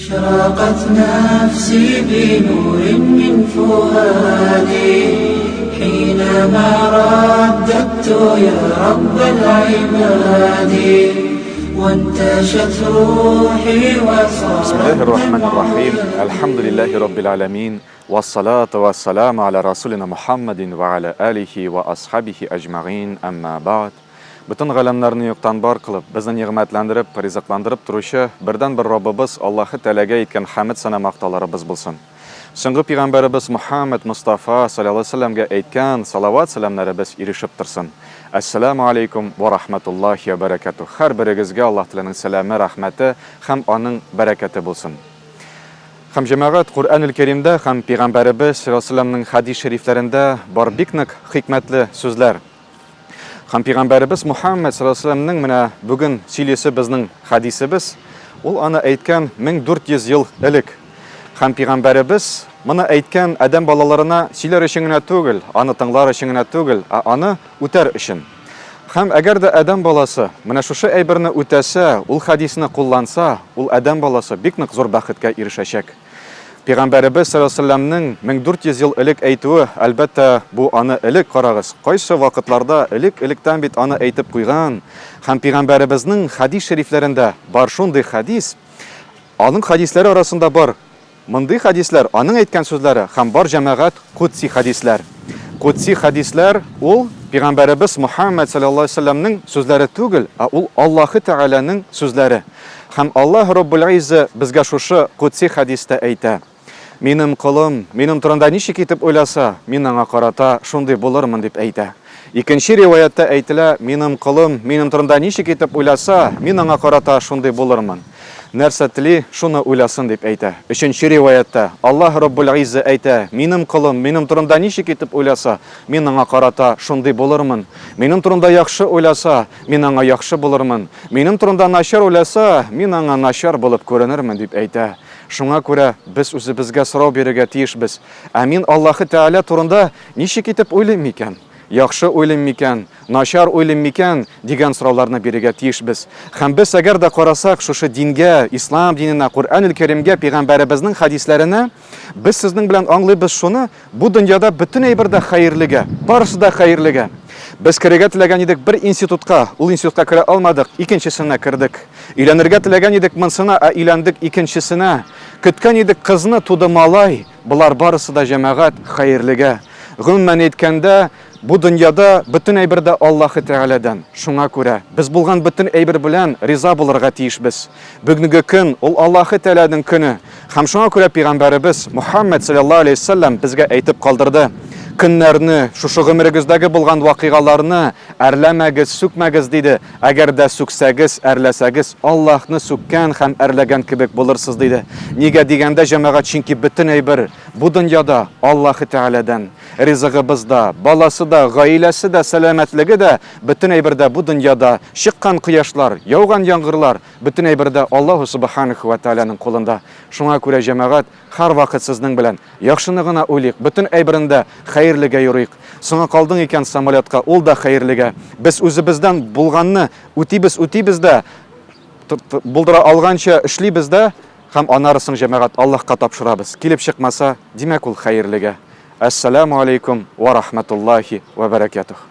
أشرقت نفسي بنور من فؤادي حينما رددت يا رب العباد وانتشت روحي وصار بسم الله الرحمن الرحيم الحمد لله رب العالمين والصلاة والسلام على رسولنا محمد وعلى آله وأصحابه أجمعين أما بعد Бөтен галәмнәрне юктан бар кылып, безне нигъмәтләндереп, ризыкландырып торучы бердәнбер Раббыбыз Аллаһы Тәгаләгә әйткән хәмед сана мактауларыбыз булсын. Соңгы пигамбәребез Мөхәммәд Мостафа салләллаһу алейһи ва сәлләмгә әйткән салават-сәламнәребез ирешеп торсын. Әссәләмү алейкум вә рахмәтуллаһи вә бәрәкәтүһ. Һәрберегезгә Аллаһ Тәгаләнең сәламе, рәхмәте һәм аның бәрәкәте булсын. Һәм җәмәгать, Коръәнел Кәримдә һәм пигамбәребез салләллаһу алейһи ва сәлләмнең хәдис шәрифләрендә бар бик нык хикмәтле сүзләр. Һәм пигамбәребез Мухаммәд саллаллаһу алейһи ва сәлләмнең менә бүген сөйлисе безнең хәдисебез, ул аны әйткән 1400 ел элек. Һәм пигамбәребез моны әйткән адәм балаларына сөйләр өчен генә түгел, аны тыңлар өчен генә түгел, ә аны үтәр өчен. Һәм әгәр дә адәм баласы менә шушы әйберне үтәсә, ул хәдисне кулланса, ул адәм баласы бик нык зур бәхеткә ирешәчәк. Пигамбәребез саллаллаһу алейһи ва сәлләмнең 1400 ел элек әйтүе, әлбәттә, бу аны элек, карагыз, кайсы вакытларда, элек-электән бит аны әйтеп куйган. Һәм пигамбәребезнең хәдис шәрифләрендә бар шундый хәдис, аның хәдисләре арасында бар мондый хәдисләр, аның әйткән сүзләре һәм бар җәмәгать кудси хәдисләр. Кудси хәдисләр ул пигамбәребез Мухаммәд саллаллаһу алейһи ва сәлләмнең сүзләре түгел, ә ул Аллаһы Тәгаләнең сүзләре. Һәм Аллаһ Раббул Иззә безгә шушы кудси хәдистә әйтә, Минем колым минем турында ничек итеп уйласа, мин аңа карата шундый булырмын, дип әйтә. Икенче риваятьтә әйтелә, Минем колым минем турында ничек итеп уйласа, мин аңа карата шундый булырмын. Нәрсә тели, шуны уйласын, дип әйтә. Өченче риваятьтә Аллаһ Раббул Иззә әйтә, Минем колым минем турында ничек итеп уйласа, мин аңа карата шундый булырмын. Минем турында яхшы уйласа, Мин аңа яхшы булырмын. Минем турында начар уйласа, мин аңа начар булып күренермен, дип әйтә. Шуңа күрә без үзебезгә сорау бирергә тиешбез, Ә мин Аллаһы Тәгалә турында ничек итеп уйлыйм микән? Яхшы уйлыйм микән, начар уйлыйм микән? дигән сорауларны бирергә тиешбез. Һәм без әгәр дә карасак шушы дингә, ислам диненә, Коръәнел-Кәримгә, пәйгамбәребезнең хәдисләренә, без сезнең белән аңлыйбыз шуны, Бу дөньяда бөтен әйбер дә хәерлегә, барысы да хәерлегә. Без керергә теләгән идек бер институтка, ул институтка керә алмадык, икенчесенә кердек. Өйләнергә теләгән идек монсына, ә өйләндек икенчесенә. Көткән идек кызны, туды малай. Болар барысы да, җәмәгать, хәерлегә. Гомумән әйткәндә, бу дөньяда бөтен әйбер дә Аллаһы Тәгаләдән. Шуңа күрә без булган бөтен әйбер белән риза булырга тиешбез. Бүгенге көн, ул Аллаһы Тәгаләнең көне. Һәм шуңа күрә пәйгамбәребез Мухаммәд салләллаһу алейһи ва сәлләм безгә әйтеп калдырды, Көннәрне, шушы гомерегездәге булган вакыйгаларны әрләмәгез, сүкмәгез, диде. Әгәр дә сүксәгез, әрләсәгез, Аллаһны сүккән һәм әрләгән кебек булырсыз, диде. Нигә дигәндә, җәмәгать, чөнки бөтен әйбер бу дөньяда Аллаһы Тәгаләдән. Ризыгыбыз да, баласы да, гаиләсе дә, сәламәтлеге дә, бөтен әйбер дә бу дөньяда, чыккан кояшлар, яуган яңгырлар, бөтен әйбер дә Аллаһу Сүбхәнәһү вә Тәгаләнең кулында. Шуңа күрә, җәмәгать, һәрвакыт сезнең белән яхшыны гына уйлыйк, бөтен әйберне дә хәерлегә юрыйк. Соңа калдың икән самолетка, ул да хәерлегә. Без үзебездән булганны үтибез-үтибез дә, булдыра алганча эшлибез дә һәм аннары соң, җәмәгать, Аллаһка тапшырабыз. Килеп чыкмаса, димәк, ул хәерлегә. Әссәләмү алейкум вә рахмәтуллаһи вә бәрәкәтүһ.